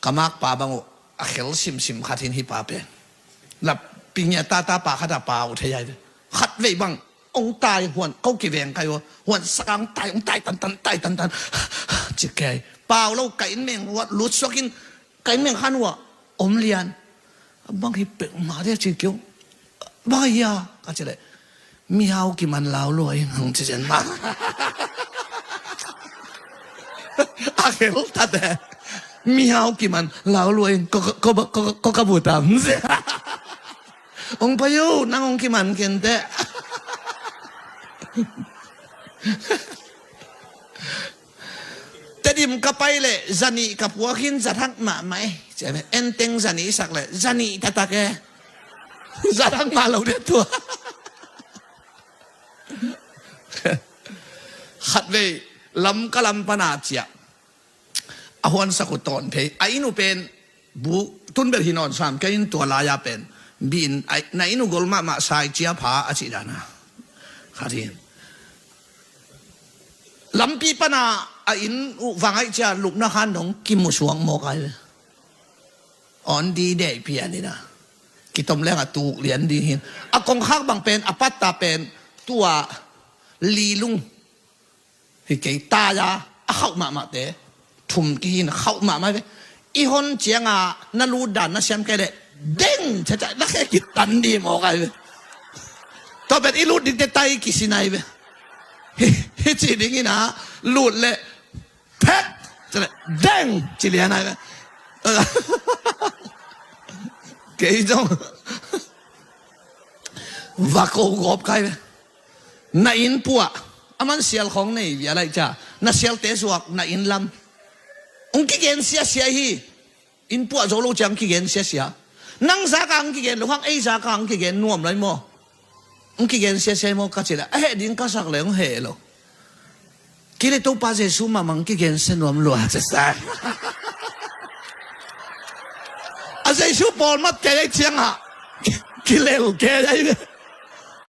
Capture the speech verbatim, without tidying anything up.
Ka makpa bang uh a khel simsim khat hi in, hih pa pen. Lapi ngia tata pa khat a pa uh thei ai ve. Khat vei bang hong tai, huan ko kiveng kai uh, huan sak a hong tai, hong tai tantan, tai tantan. Ci kei. Pau lo, ka inn meng uh ah lut suak in, ka inn meng khan uh ah om lian. Bang hi pek mah dia ci kei uh. Bang hi a ka ci leh, mihau kiman lau lua ing, hong ci zen mah. A khel tate. Mihau kiman lau lua ing, ko, ko, ko, ko, ko ka bu tam. Hong pai uh, nang hong kiman kei inteh. Tedim ka pai leh zanih ka puak in, zathak mahmah e. Enteng zanih sak leh zanih taktak e. Zathak mah lo deuh tua. Khatvei lam ka lam pana ciah a huansak uh tawn phei. A inn uh pen bu tunbel hi nawn sam kei in, tua lai-a pen biin, ai, na inn uh gol mahmah, sai cia pha a cih dana. Khat hi in. Lampi pana a inn uh vangaih cia lupna khan dong kimusuak mawk ai ve. Awn di deih pian ina. Kitom leng a tuk lian ding hin. A kongkhak bang pen, a patta pen, tua lilung hi kei, tai-a a khauh mahmahte thum kihin, khauh mahmah ve. I hon cianga na lut dan na siam kei leh deng ciacia na khe kitan di mawk ai ve. Tua pen i lut dingte tai kisin ai ve. Hi, hi ci ding ina lut leh phek ci leh deng ci lian ai ve. Kei zong va ko gawp kai ve. Na inn puah, a man sial khawng nei via laih cia, na sialte zuak na inn lam. Hong kigen siasia hi. Inn puah zo lo ciang hong kigen siasia. Nang zaka hong kigen lo hang, ei zaka hong kigen nuam lai maw? Hong kigen siasia hi maw ka ci leh, a heh ding ka sak leh hong heh lo. Kei leh Topa Jesu mahmah hong kigen sia nuam lua ci sa. A Jesu pawlmat kei ai ciangah kilel kei ai ve.